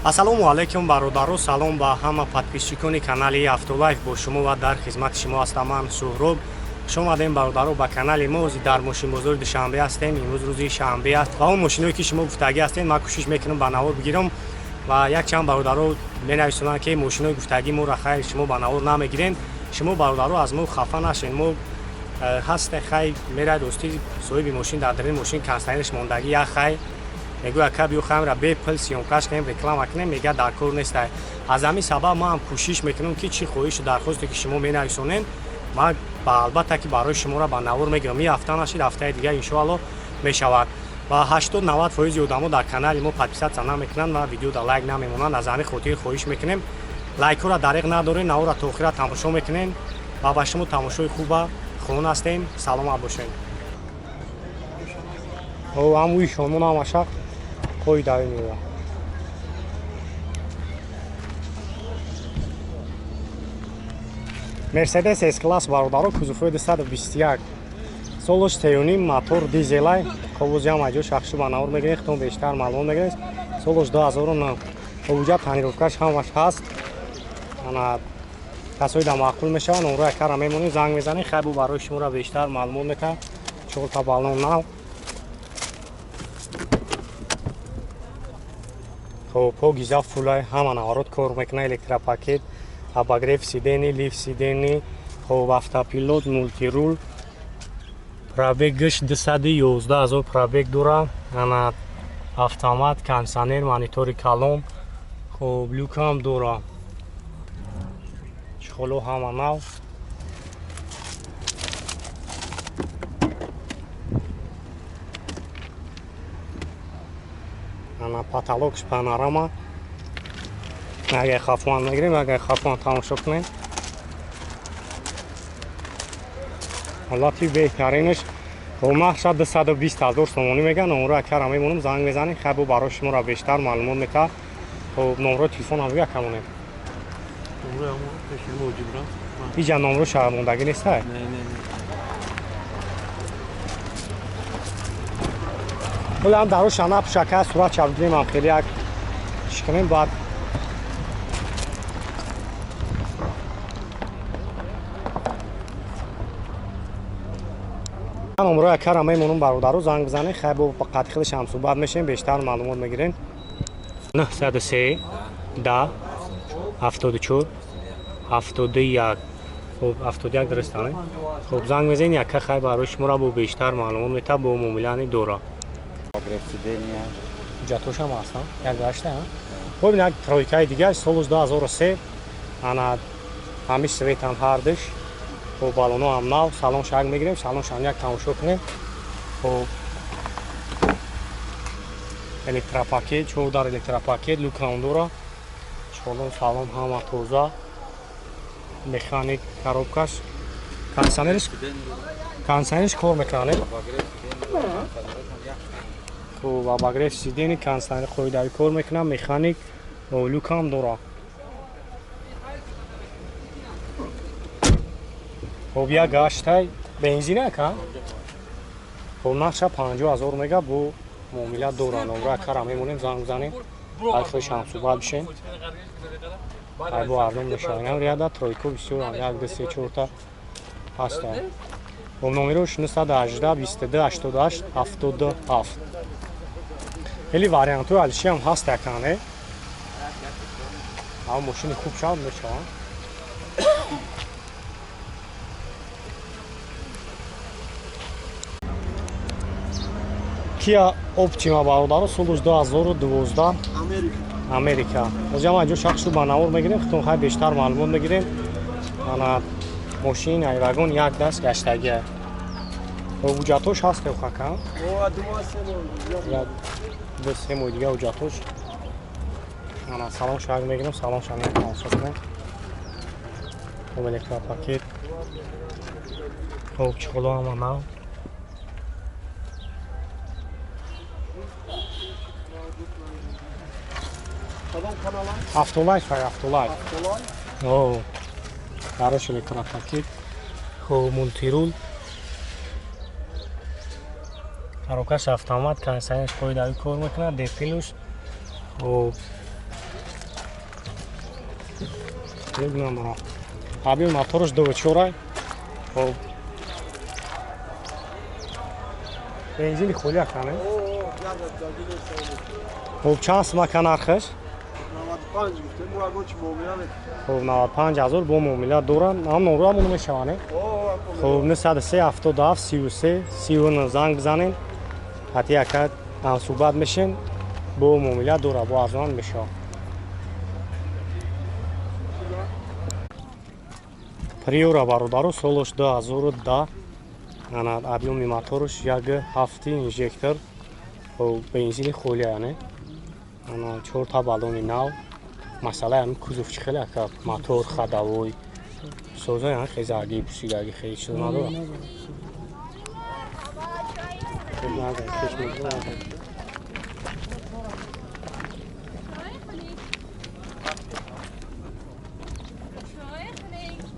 Ассалому алайкум, бародаро, салом ба ҳама подписчикони канали Автолайф. Бо шумо ва дар хизмати шумо ҳастам ман, Суҳроб. Хуш омадем, бародаро, ба канали мо. Ҳозир дар мошинбозори Душанбе ҳастем. Имрӯз рӯзи шанбе аст ва он мошиное, ки шумо гуфтагӣ ҳастем, ман кӯшиш мекунам ба навор бигирам. Ва якчанд бародаро менависонанд, ки мошинои гуфтагӣ моро, хайр, шумо ба навор намегирем. Шумо, бародаро, аз мо хафа нашед. Мо ҳасте, хай, мерай дӯсти соҳиби мошин дар дарини мошин кондитсионерш мондагӣ, як хай мегӯяд, ка биё хамра бепул съёмкаш кунем, реклама кунем. Мега, дар кор нестай. Аз ҳамин сабаб ман ҳам кӯшиш мекунам, ки чӣ хоҳишу дархосте, ки шумо менависонед, ман албатта ки барои шуморо ба навор мегирам. Ин ҳафта нашид, ҳафтаи дигар, иншоалло, мешавад. Ва 80-90 фоизи одамо дар канали мо подписаться намекунанд ва видеода лайк намемонанд. Аз ҳамин хотир хоҳиш мекунем, лайкҳоро дариқ надорем, наворро то охира тамошо мекунем ва ба шумо тамошои хуба хоҳон ҳастем. Саломат бошед. Ҳамуи шомон ҳамаша қоидаи мева. Мерседес С класс, бародаро, кузовҳои 221, солош сеюним, мотор дизелай. Ковузи ҳам аҷо шахшу ба навор мегирем, хитон бештар маълумот мегирем. Солош 2009, ҳуҷа тонировкаш ҳамаш ҳаст. Ана касои да маъқул мешаванд, онро якара мемонем, занг мезанем, хай, бу барои шуморо бештар маълумот мекард. Чорта баллон нав. Хоб, погиза фулай, ҳама наворот кор мекунад, электропакет, обогрев сидений, лифт сидений, хоб, автопилот, мультируль. Пробегаш 211 000 пробег дора. Ана автомат, кондитсионер, монитори калон, хоб, люкам дора, чехоло ҳама нав. Ана потолокш панорама. Агар хафуан мегирем, агар хафуан тамошо кунем, ҳолати беҳтаринаш. Нархша 220 000 сомонӣ меган. Номро акара мемонам, занг мезанем, хай, бо барои шуморо бештар маълумот мекард. Хоб, номро телефонам бигӯ, акамонем. Иҷа номро шаҳрмондагӣ нестай. Ҳолам дароша напӯшака, сурат чабгирем, ам хеле як чӣ кунем баъд. Номрои акара мемонам, бародаро, занг бизанед, хай, бо қати худаш ҳам суҳбат мешавем, бештар маълумот мегирем. 903 10 74 71. Хоб, 71 дурустане. Хоб, занг мезанед, яка, хай, барои шуморо бо бештар маълумот метавад, бо муомилани дора. Ҳуҷҷатҳошам ҳастанд, як гашта. Хоб, як тройкаи дигар, солуш 2003. Ана ҳамиш светам ҳардуш. Хоб, балоно ҳам нав. Салон шак мегирем, салон шам як тамошо кунем. Хоб, электропакет, чордар электропакет, люкам дора, чолон, салон ҳама тоза, механик коробкаш, кондитсионериш кор мекунад. Хоб, обогрев сидений, кондитсионер қоидави кор мекунад, механик, люкам дора. Хоб, як гаштай бензина ка. Хоб, нархша 50 000 мега, бо муомила дора. Номро акара мемонем, занг бизанем, айхои ҳамсуҳбат бишем, ай бо арзон мешавад. Инам ряда тройко бисёр, як, ду, се, чорта ҳаста. Хоб, номерош 918 22 88 77. Хеле вариантҳои алишиам ҳаст якане. Ама мошини хуб шавад, мешаванд. Kia Optima, бародаро, солуш 2012, Америка. Ҳозир ҳама ҷо шахсу ба навор мегирем, хитон, хай, бештар маълумот мегирем. Ана мошин айвагон як даст гаштагия. Ҳуҷҷатҳош ҳаст, хака? Ду се моҳи дига ҳуҷҷатҳош. Ана салон шак мегирем, салон шак тамошо кунем. Хоб, электропакет. Хоб, чехоло ҳама нав. Автолайф, Автолайф. О, хороший электропакет. Хоб, мультируль. Коробкаш автомат, кондитсионерш қоидави кор мекунад, D плюс. Хоб, Клуб надора. Объем моторш 2.4. Хоб. Бензини холи акане. Хоб чанд сумака нархаш? 95 гуфтем, бо ягон чи муомила мекунем. Хоб 95 ҳазор бо муомила доранд. Ҳам номро мешаване? Хоб 903 77 33 39 занг бизанем. Ҳатти ака ҳамсӯҳбат мешем, бо муомила дора, бо арзон мешавад. Приора бародаро солаш 2010, ана объёми моторш 1.7 инжектор, хоб бензини холи яъне. Ана 4 та баллони нав. Масъалаи ҳамин кузов чӣ хеле ака мотор ходовой соза яъне хезагӣ пусидаги хеле чиз надорад.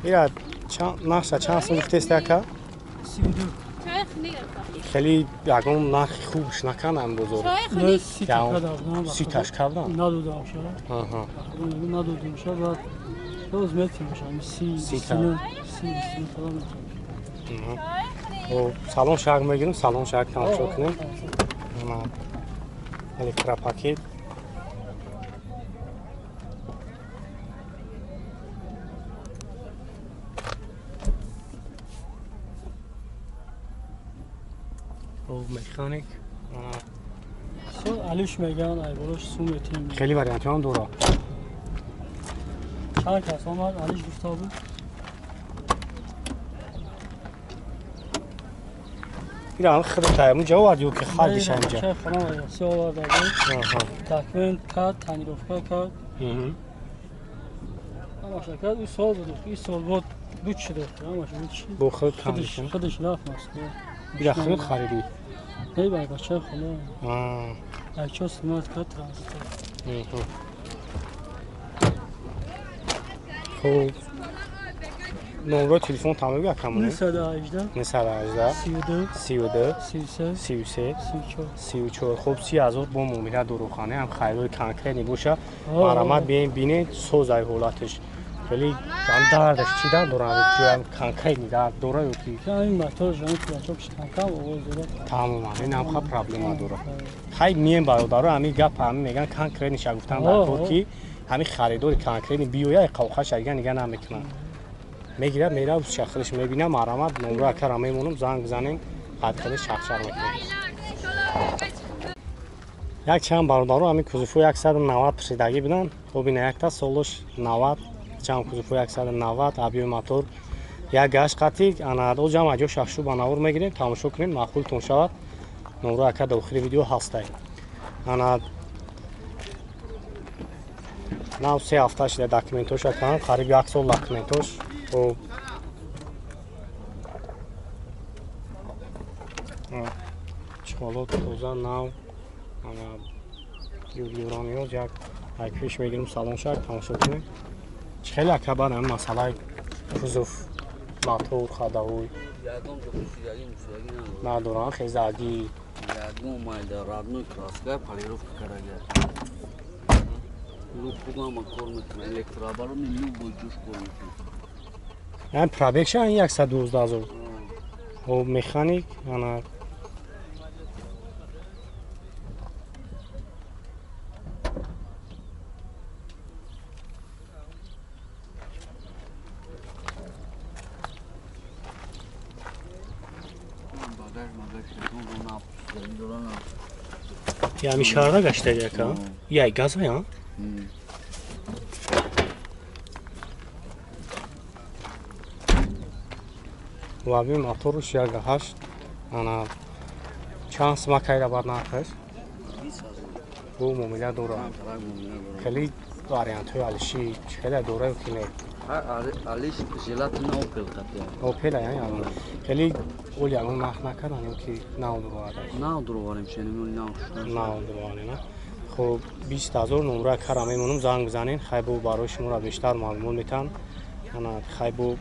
Ира нархша чанд сум гуфтест ака? Хеле ягон нархи хубш накардам бозор. Ситаш кардам. Надодам ша. Надодам ша, баъд боз метимашам. Си фалон метимаш. Салон шаг мегирем, салон шаг тамошо кунем. Электропакет. Механик. Алиш меган, айболош сум метим. Хеле вариантҳо дора. Чанд кас омад, Алиш гуфта буд. Ира худат ҳамун ҷо овард ё ки хардиш ҳаминҷа? Чай хона си оварда буд. Документ кард, тонировка кард. Ҳамаша кард, ӯ сол буд, ин сол буд, буд шуд, ҳамаша буд шуд. Бо худ худаш худаш рафт Москва. Ира худ харидӣ? Не, бай бачаи хона. Якчо снимат кард транзит. Хуб. Номрои телефон там мегӯяд камоне? 918 918 32 32 33 33 34 34. Хуб 30 ҳазор бо муомила дорухона ҳам хайрои конкретни боша. Марамат биен бинед созай ҳолаташ. Хеле дардаш чӣ дард дорад? Ҷоям конкретни дард дора ё ки? Ин мотор жан кулачок шиканкам овоз дорад. Тамоман ин ҳам ха проблема дорад. Хай миен бародаро ҳамин гап ҳамин меган конкретни ша гуфтан дар кор ки ҳамин харидори конкретни биёя қавқаш аган нига намекунад. Мегирад, меравад, шахлиш мебинам, марамат номро акара мемонам, занг бизанем, ҳадхели шахшар мекунем. Як чанд бародаро ҳамин кузуфо 190 пурсидагӣ буданд. Хоб ина якта солош 90, чанд кузуфо 190, объёми мотор як гашт қатӣ, ана о ҷамъ аҷо шахшу ба навор мегирем, тамошо кунем, маъқултон шавад. Номро ака дар охири видео ҳастай. Ана нав се ҳафта шуда документош акан, қариб як сол документош. Хоб чиқолот тоза нав, ана юраниёз як айпеш мегирем, салон шак тамошо кунем. Чӣ хеле ака баъд ҳамин масъалаи кузов, мотор, ходовой ягон ҷо пӯшидагӣ мушидагӣ надорад. Надорам, хезагӣ. Ягон майда родной краска полировка кардага. Лук хуб кор мекунад, электрооборудование любой ҷуш кор мекунад. Яъне пробегша 112 ҳазор. Хоб механик, ана Ями шаҳрда гаштаги ака? Яй газая? Лаби моторуш 1.8. Ана чанд сумма кайра бад нархаш? Бу муомила дора. Хеле вариантҳои алиши хеле дора ё ки не? Алиш желательно Opel қатия. Opel яъне хеле оли ягон нарх накардан ё ки нав дурварда? Нав дурварем, шенем нав шуда. Нав дурварем, на? Хоб 20 ҳазор номра кара мемонам, занг бизанед, хай бо барои шуморо бештар маълумот метаҳам. Ана хай бо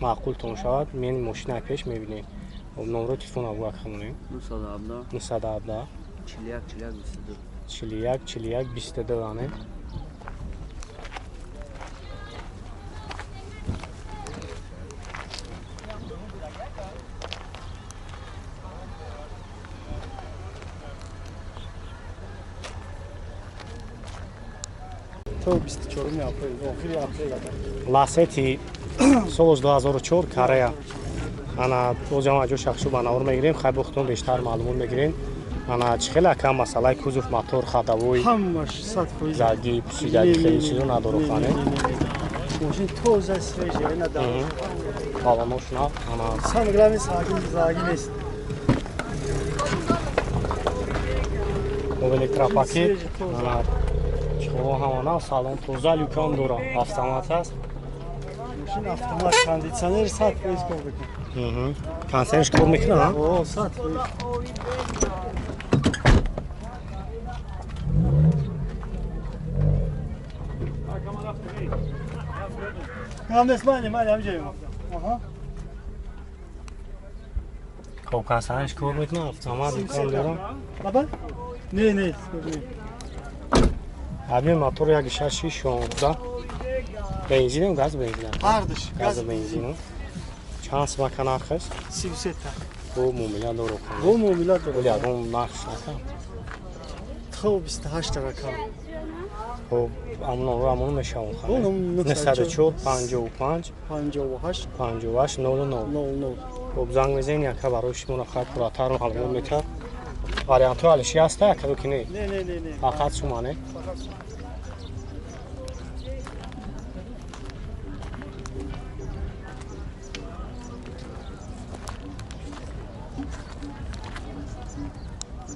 маъқултон шавад, мен мошинаи пеш мебинед. Хоб номрои телефон абу акамонем. 917 917 41 41 22 41 41 22 ане. То 24 апрел, охири апрел. Ласети солош 2004 Корея. Ана бозам аҷо шахшу ба навор мегирем, хай бохтон бештар маълумот мегирем. Ана чӣ хеле акам масъалаи кузов, мотор, ходовой? Ҳамаш 100%. Заги, пусидаги хеле чизо надору хане? Мошин тоза, свежий, ина дар. Балонош на, ана. Самое главное, заги нест. Об электропакет, ана чиқо ҳамона салон тоза, люкам дора, автомат аст. Мошин автомат, кондитсионер 100% кор мекунад. Кондитсионерш кор мекунад? О, 100%. Хоб, кондитсионерш кор мекунад, автомат, люкам дора. Аба? Не, не, не. Объем мотор 1.6 16. Бензином, газ бензин? Ҳардуш. Газ бензином. Чанд сумака нархаш? 33 та. Бо муомила дору? Бо муомила дору. Оли ягон нархш нака? То 28 та ракам. Хоб, амон амон мешавон хана. 904 55 58 58 00 00. Хоб, занг мезанем, яка барои шумо хай пурратар маълумот метар. Вариантҳо алиши ҳаста яка ки не? Не, не, не, не. Фақат сумане? Фақат сум.